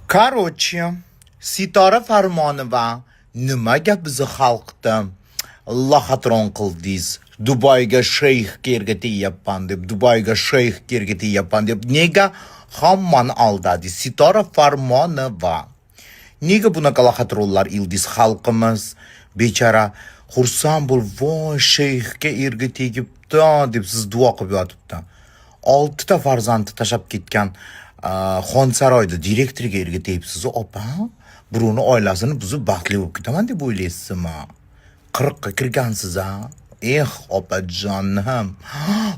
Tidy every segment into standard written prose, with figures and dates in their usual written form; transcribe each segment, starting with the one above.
Короче, Sitora Farmonova, nimaga bizni xalqni лохотрон qildingiz? Dubayga sheyx erga tegyapman deb, Dubayga sheyx erga tegyapman deb nega hammani aldadingiz? Sitora Farmonova. Nega bunaqa лохотрон lar ildingiz? Xalqimiz bechara xursand bo'lib, "Voy, sheyxga erga tegibdi" deb siz duo qilib yotibdi. Oltita farzandni tashlab ketgan Xonsaroyda direktoriga erga tegibsiz, opa. Birovni oilasini buzib baxtli bo'lib ketaman deb o'ylaysizmi? 40ga kirgansiz a? Eh, opajonim.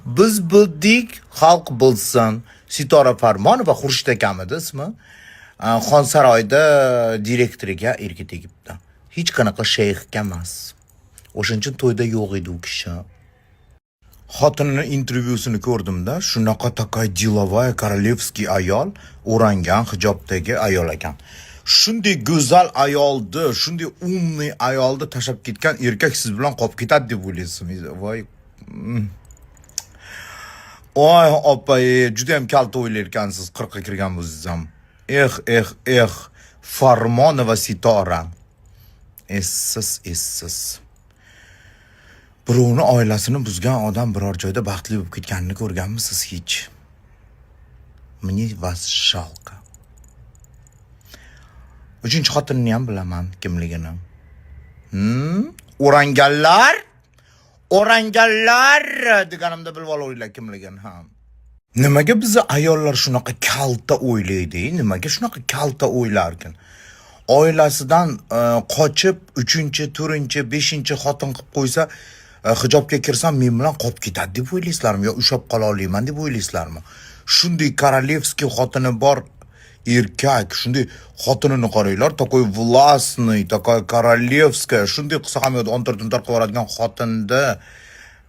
Biz bildik, xalq bilsin. Sitora Farmonova, Xurshid akamidi ismi? Xonsaroyda direktoriga erga tegibdi. Hech qanaqa sheyxga emas. O'shaning uchun to'yda yo'q edi u kishi. Xotinini intervyusini ko'rdimda, shunaqa такая деловая, королевский ayol, o'rangan hijobdagi ayol ekan. Shunday go'zal ayolni, shunday умный ayolni tashlab ketgan erkak siz bilan qolib ketadi deb o'ylaysizmi? Voy. Oy, opa, juda ham kalta o'ylar ekansiz 40 ga kirgan bo'lsangiz ham. Eh, eh, eh, Farmonova Sitora. Essiz, essiz. Birovni oilasini buzgan odam biror joyda baxtli bo'lib ketganini ko'rganmisiz hech? Мне вас жалко. Uchinchi xotinni ham bilaman kimligini. O'ranganlar? O'ranganlar deganimda bilib olaveringlar kimligini, ha. Nimaga bizni ayollar shunaqa kalta o'ylaydi? Nimaga shunaqa kalta o'ylarkin? Oilasidan qochib, uchinchi, to'rtinchi, beshinchi xotin qilib qo'ysa, hijobga kirsam men bilan qolib ketadi deb o'ylaysizlarmi yo ushlab qola olmayman deb o'ylaysizlarmi? Shunday королевский xotini bor erkak, shunday xotinini qaranglar, такой властный, такая королевская, shunday qilsa ham yo'q, ontor tintor qilib yuboradigan xotinni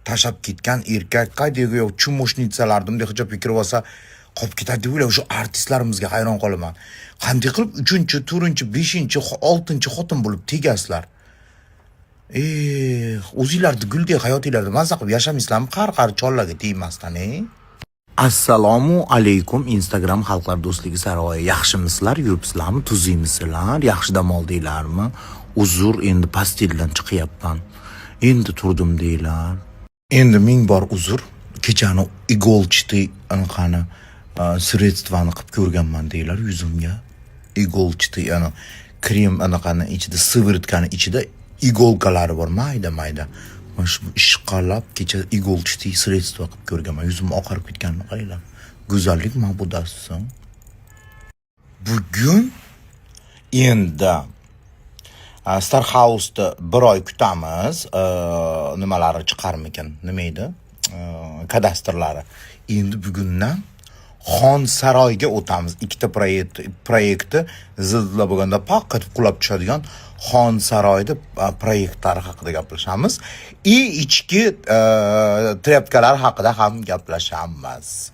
tashlab ketgan erkak qayerga yo'q, чумошница larni bunday hijobga kirib olsa qolib ketadi deb o'ylayman. Shu artistlarimizga hayron qolaman, qanday qilib uchinchi, to'rtinchi, beshinchi, oltinchi xotin bo'lib tegasizlar? Eh, o'zinglarni guldek hayotinglarda maza qilib yashamaysizlarmi, qari qari chollarga tegmasdan, e? Assalomu alaykum, Instagram Xalqlar do'stligi saroyi. Yaxshimisizlar, yuribsizlarmi, tuzukmisizlar, yaxshi dam oldinglarmi? Uzr, endi постель dan chiqyapman. Endi turdim deylar. Endi ming bor uzr. Kechani иголчатый anaqani средство ni qilib ko'rganman deylar yuzimga. Иголчатый ana krem anaqani ichida, сыворотка ni ichida иголка lari bor, mayda mayda. Mana shu ishqalab kecha иголчатый средство qilib ko'rganman. Yuzim oqarib ketganini qaranglar. Go'zallik ma'budasi. Bugun endi Star House'da bir oy kutamiz. Nimalari chiqarmikin? Nima edi? Kadastrlari. Endi bugundan Xon saroyga o'tamiz. Ikkita proyekti zilzila bo'lganda paq etib qulab tushadigan Xon saroyda proyektlari haqida gaplashamiz. И ichki тряпка lar haqida ham gaplashamiz.